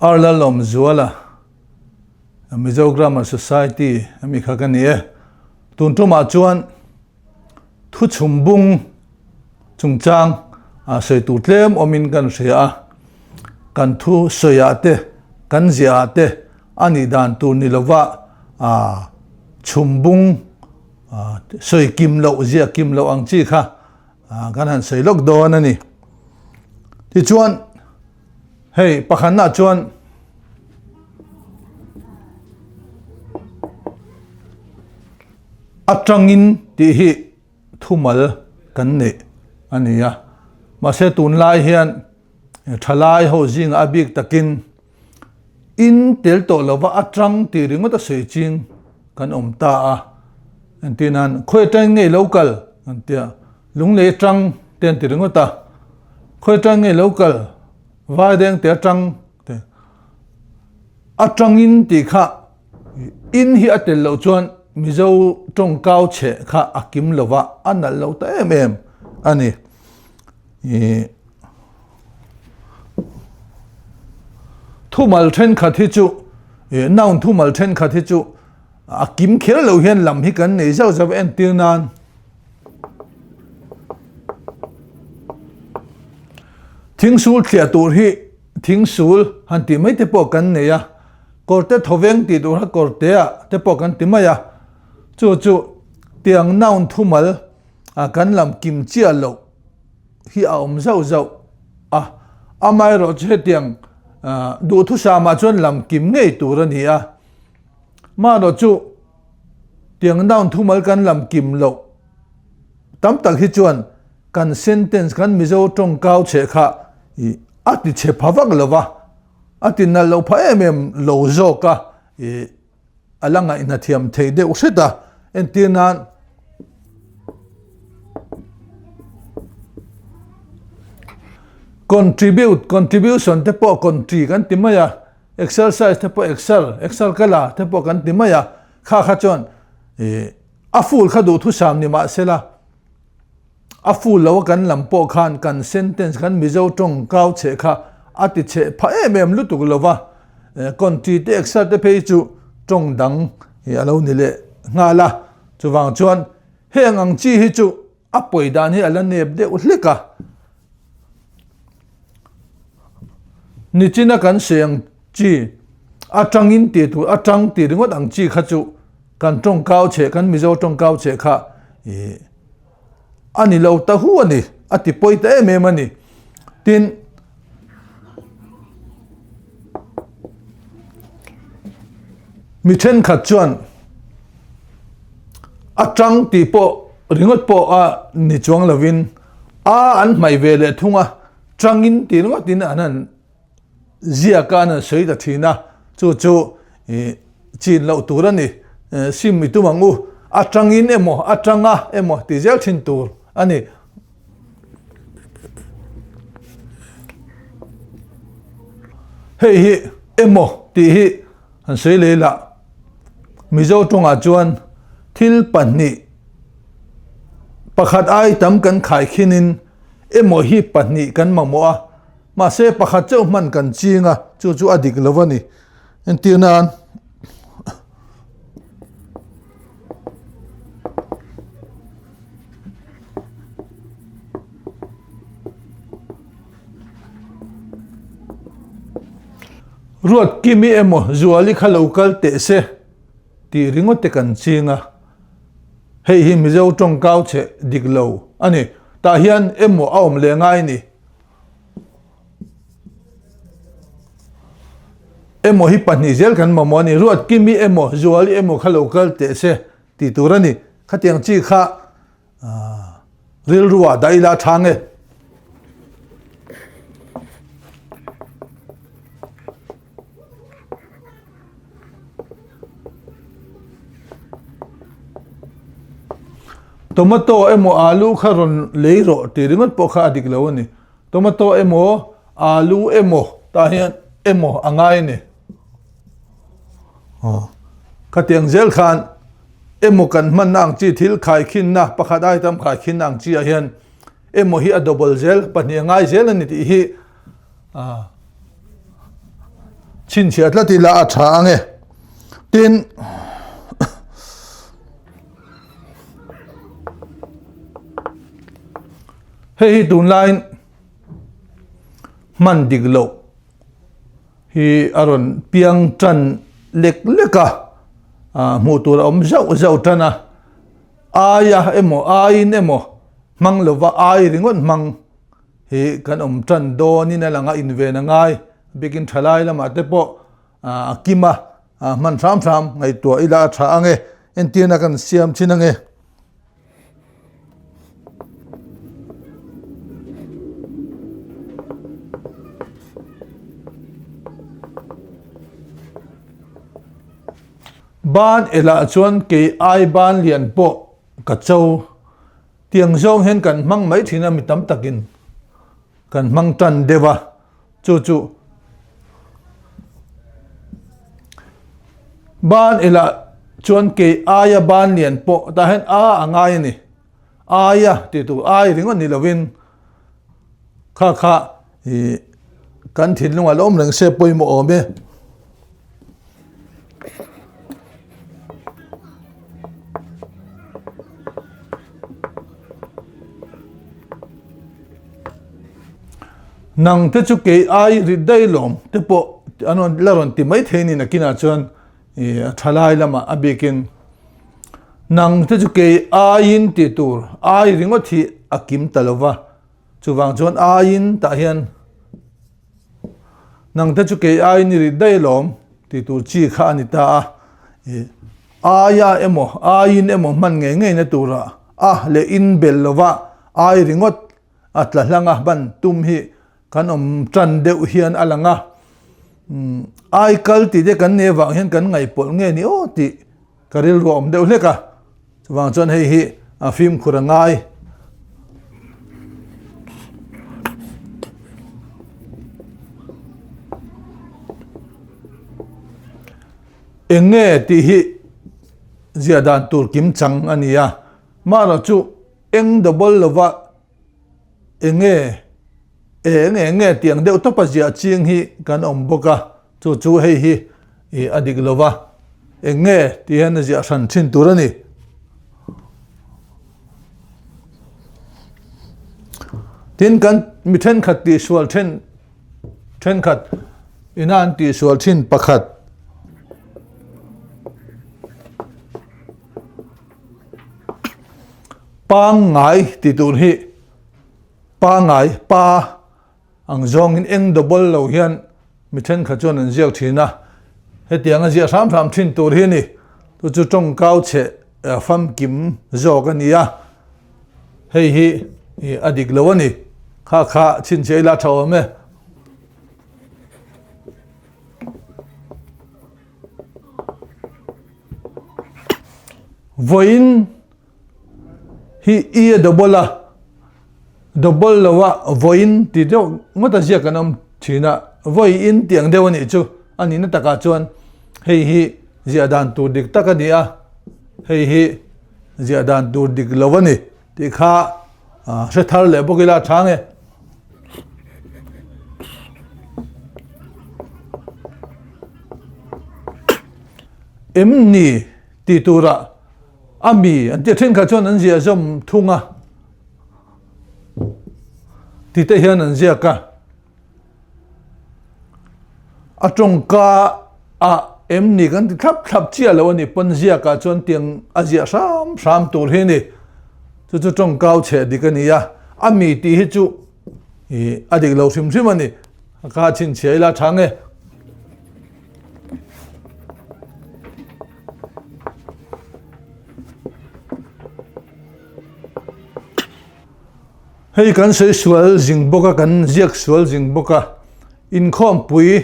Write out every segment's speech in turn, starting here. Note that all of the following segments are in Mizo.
Arla Lawmzuala, Mizo Grammar Society ami kha ka ni e. Tun tumah chuan thu chhum bung chungchang a sawi tur tlem awmin kan hria a. Kan thu sawiah te, kan ziahah te a nih dan tur ni lova chhum bung sawi kim loh, ziah kim loh ang chi kha kan han sawi lawk dawn a ni. Tichuan hei pakhatnaah chuan atangin tih hi thumal kan neih a ni a. Mahse tunlai hian thalai ho zingah a bik takin In tel tawh lova atang tih ringawt a sawi ching kan awm ta a. Engtin an khawi atangin nge lo kal an tia lunglei atang te an ti ringawt a. Khawi atangin nge lo kal vaideng te atang te atangin tih kha in hi a tel loh chuan Mizo tawngkau chheh kha a kim lova a nalh lo ta em em a ni. Ih thumal thenkhat hi chu ih noun thumal thenkhat hi chu a kim kher lo hian lam hi kan nei zauh zauh a entir nan thingsul thliah tur hi thingsul han tih mai te pawh kan nei a kawrte thawveng tih tur kha kawrte ah te pawh kan ti mai a chu chu tiang noun thumal a kan lam kim chiah loh hi a awm zauh zauh a, amaherawh chu hetiang duhthusam ah chuan lam kim ngei tur a ni a, maherawh chu tiang noun thumal kan lam kim loh tam tak hi chuan kan sentence kan Mizo tawngkau chheh kha ih a ti chhe pha vak lo va, a ti nalh loh pha em em lo zawk a ih. A la ngaihna thiam thei deuh hret a, entir nan contribute, contribution te pawh contri kan ti mai a, exercise te pawh exer, exer ka la te pawh kan ti mai a, kha kha chuan ih a full kha duhthusam ni mahsela, A full lo a kan lam pawh khan kan sentence kan Mizo tawng kau chheh kha a ti chheh phah em em lutuk lo va, country te exer te phei chu tawng dang hi a lo ni leh nghal a, chuvang chuan heng ang chi hi chu a pawi dan hi a la nep deuh hlek a. Nichina kan sawi ang chi atangin tih tur atang tih ringawt ang chi kha chu kan tawng kau chheh kan Mizo tawng kau chheh kha ih a ni lo ta hu a ni, a ti pawi ta em em a ni. Tin, mi thenkhat chuan a tang tih pawh ringawt pawh a ni chuang lovin a an hmaih ve leh thung a, tangin tih ringawtin an han ziak a an han sawi ta thin a, chu chu ih chin loh tur a ni. Sim i tum ang u, a tangin emaw a tanga emaw ti zel thin tur a ni. Hei hi emaw tih hi han sawi leh ila, Mizo tawngah chuan thil pahnih pakhat ai tam kan khaikhinin emaw hi pahnih kan mamawh a, Mahse pakhat chauh hman kan ching a, chu chu a dik lo a ni. Entir nan Ruat Kimi emaw Zuali kha lo kal teh se tih ringawt te kan ching a, hei hi Mizo tawngkau chhe dik lo a ni. Tah hian emaw a awm leh ngai ni. Emaw hi pahnih zel kan mamawh a ni. Ruat Kimi emaw Zuali emaw kha lo kal teh se tih tur a ni. Khatiang chi kha rilruah dah ila tha nge. Tomato emaw alu kha rawn lei rawh tih ringawt pawh kha a dik lo a ni. Tomato emaw alu emaw tah hian emaw a ngai a ni. Khatiang zel khan emaw kan hmanna ang chi thil khaikhinna pakhat item khaikhinna ang chi ah hian emaw hi a double zel pahnih a ngai zel a ni tih hi. chhinchhiah tlat ila a tha ang e. Tin, hei hi tunlaiin hman dik loh hi a rawn piang tan lek lek a, hmuh tur a awm zauh zauh tan a, aia emaw aiin emaw hmang lova ai ringawt hmang hi kan awm tan dawnin a lang a, inven a ngai bikin thalai lamah te pawh a kim a, hman hram hram ngaihtuah ila a tha ang e, entirna kan siam thin ang e. Ban elah chuan kei ai ban lian pawh ka cho. Tiang zawng hian kan hmang mai thin a mi tam takin kan hmang tan deuh a, chu chu ban elah chuan kei aia ban lian pawh tah hian a a ngai a ni, aia tih tur ai ringawt ni lovin kha kha ih kan thinlungah la awm reng se pawimawh awm e. Nang te chu kei ai rit daih lawm te pawh an rawn la rawn ti mai thei ni nakinah chuan ih a thalai lamah a bikin nang te chu kei aiin tih tur ai ringawt hi a kim ta lo va chuvang chuan aiin tah hian Nang te chu kei aiin i rit daih alawm tih tur chi kha a ni ta a. Ih aia emaw aiin emaw hman ngei ngei na tura a leh in bel lova ai ringawt a tla hlang a hman tum hi kan awm tan deuh hian a lang a. Umm ai kal tih te kan nei avang hian kan ngaihpawlh nge ni aw tih Ka rilru a awm deuh hlek a, chuvang chuan hei hi a fimkhur a ngai. Eng nge tih hi ziah dan tur kim chang a ni a, marawh chu eng double lova eng nge eng eng nge tih ang deuh tawpa ziah ching hi kan awm bawk a, chu chu hei hi ih a dik lo va, eng nge tih hian a ziah hran thin tur a ni. Tin kan mi thenkhat tihsual then thenkhat ina an tihsual thin pakhat. Pangngai tih tur hi pangngai pa ang zawngin eng double lo hian mi thenkhat chuan an ziak thin a, hetiang a ziah hram hram thin tur hi a ni. Chu chu tawngkau chhe famkim zawk a ni a, hei hi a dik lo a ni. Kha kha chhinchhiah ila tha awm e. Vawiin hi i a double a, double lo a vawiin tih deuh ngawt a ziak kan awm thin a, vawiin tih ang deuh a nih chu a nihna takah chuan hei hi ziah dan tur dik tak a ni a, hei hi ziah dan tur dik lo a ni tih kha hre thar leh bawk ila a tha nge. Em ni tih turah a mi an tih thenkhat chuan an ziah zawm thung a ti te hian an ziak a, a tawngka ah em ni kan ti thlap thlap chiah lo a ni pawn ziak ah chuan tiang a ziah hram hram tur hi a ni chu chu tawngkau chheh dik a ni a, a mi tih hi chu ih a dik lo hrim hrim a ni a kha chhinchhiah ila tha nge. Hei kan sawi sual zing bawk a, kan ziak sual zing bawk a, inkhawmpui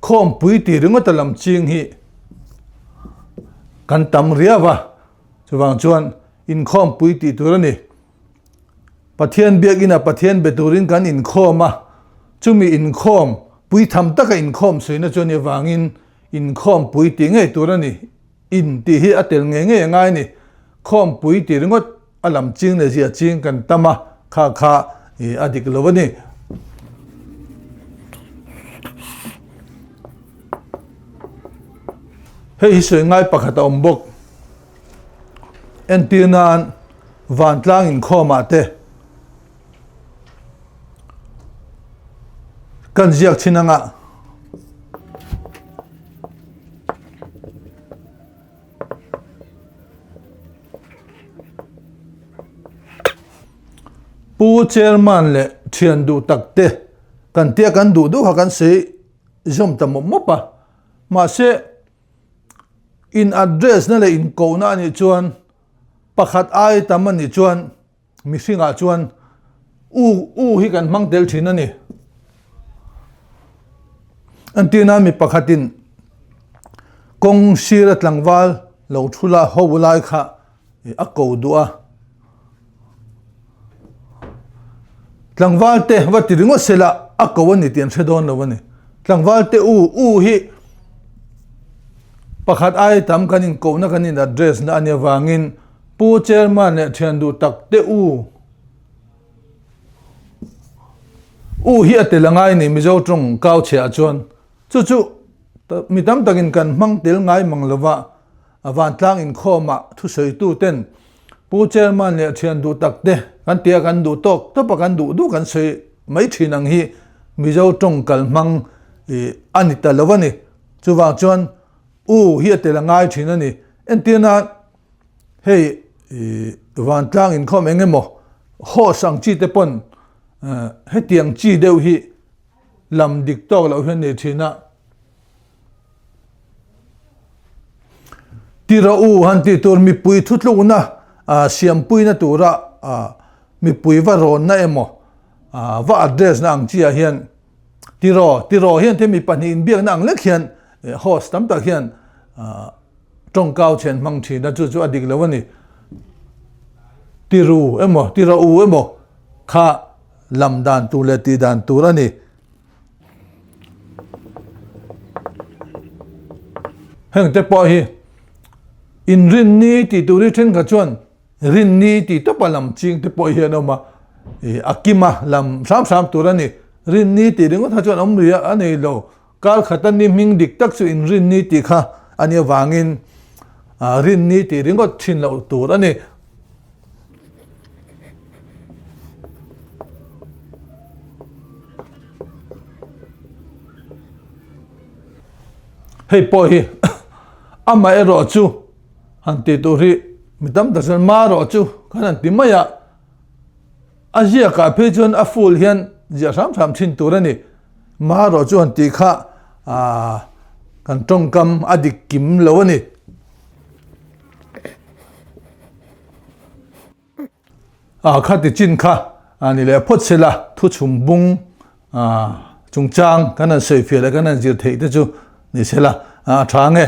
khawmpui tih ringawt a lam ching hi kan tam riau a, chuvang chuan inkhawmpui tih tur a ni. Pathian biakina Pathian be turin kan inkhawm a, chumi inkhawm pui tham taka inkhawm suina chu a nih avangin inkhawm pui tih ngei tur a ni. In tih hi a tel ngei ngei a ngai a ni. Khawm pui tih ringawt a lam ching leh zia ching kan tam a, kha kha a dik lo a ni. Hei hi sawi ngai pakhat a awm bawk. Entir nan vantlang inkhawmah te kan ziak thin anga. Pu Chairman leh thian duh tak te kan tia kan duh duh kha kan sawi zawm ta mawp mawp a. Mahse, in address na leh inkohna a nih chuan pakhat ai tam a nih chuan mihringah chuan u u hi kan hmang tel thin a ni. Entirna mi pakhatin kawng sira tlangval lo thu la ho lai kha a ko duh a. Tlangval te va ti ringawt sela a ko a ni tih an hre dawn lo a ni. Tlangval te u u hi pakhat ai tam kan inkohna kan in address na a nih avangin Pu Chairman leh thian duh tak te u u hi a tel a ngai ni Mizo tawng kau chhiah chuan chu chu mi tam takin kan hmang tel ngai mang lova a vantlang inkhawmah thusawitu ten Pu Chairman leh thian duh tak te kan tia kan duh tawk tawp a kan duh duh kan sawi mai thin ang hi Mizo tawng kal hmang a ni ta lo a ni. Chuvang chuan u hi a tel a ngai thin a ni. Entirna hei vantlang inkhawm eng emaw host ang chi te pawn hetiang chi deuh hi lam dik tawk loh hian nei thin a. Ti rawh u han tih tur mipui thutlukna siampuina tura mipui va rawnna emaw va address na ang chi ah hian ti rawh ti rawh hian te mi pahnih inbiakna ang lek hian host tam tak hian tawngkau chhen hmang thin a chu chu a dik lo a ni. Ti ru emaw ti rawh u emaw kha lam dan tur leh tih dan tur a ni. Heng te pawh hi inrinni tih tur hi thenkhat chuan rinni tih tawpa lam ching te pawh hi an awm a, ih a kima lam hram hram tur a ni. Rinni tih ringawt kha chuan awm lui a nei lo. Kar khata ni hming dik tak chu inrinni tih kha a nih avangin rinni tih ringawt thin loh tur a ni. Hei pawh hi amah erawh chu han tih tur hi mi tam tak chuan marawh chu khan han ti mai a, a ziakah phei chuan a full hian ziah hram hram thin tur a ni. Marawh chu han tih kha kan tawngkam a dik kim lo a ni. A khati chin kha a ni leh phawt sela thu chhum bung chungchang kan han sawi fiah leh kan han zir theih te chu ni sela a tha nge.